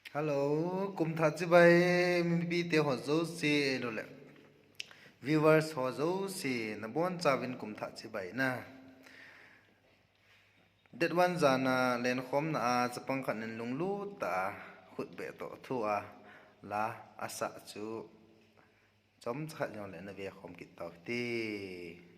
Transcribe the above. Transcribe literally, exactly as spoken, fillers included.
Hello, kumthah chibai mipite ho jouse, lole viewers ho jouse, nabonchauvin kumthah chibai na. Date one jana lenkhomna a chapang khat in lunglut tah a khutbeh toh thua la asah chu chomcha khat jongle navekhom kit tau hite.